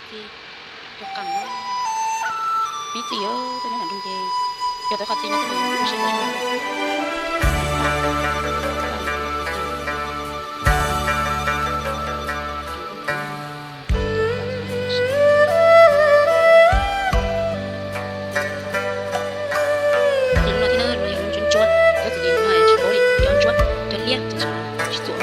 Txiv, rau qab no, pib txiv, tuaj nyob nram nroog ces yog tau qhov txiv no, ces lub no thiab na, lub no yog lub ntsuab ntsuab, cov txiv ces no tsis paub li, cov ntsuab, cov liab, cov tsis txuam.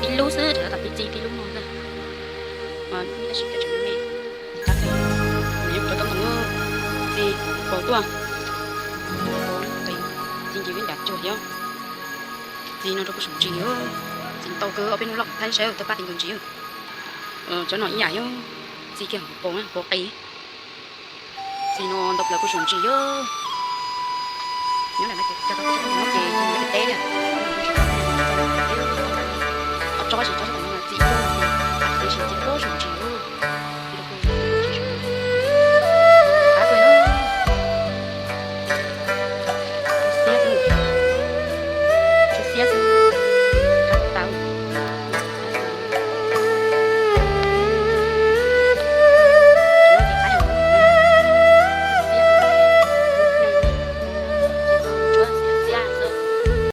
Ib lub xwb, tsis tas pib txi pib lub no ntag. Tab sis cov tseem me, nws yuav rov tau ntoo txi, paus tuaj, txi nce vib nram tsuag thiab. Txi no rau kuv saum ntsis, txi ntau kawg, ob peb hnub loj thaib saib tau pab ti nkaus ntsis. Cov no ib yam yog txi kiag hauv paus na, paus qis. Txi no ntau plaws kuv saum ntsis yog. Nyob ntawm no ces cov tau kuv saum ntsis ces teb tiag. Ob tsob tsis tsob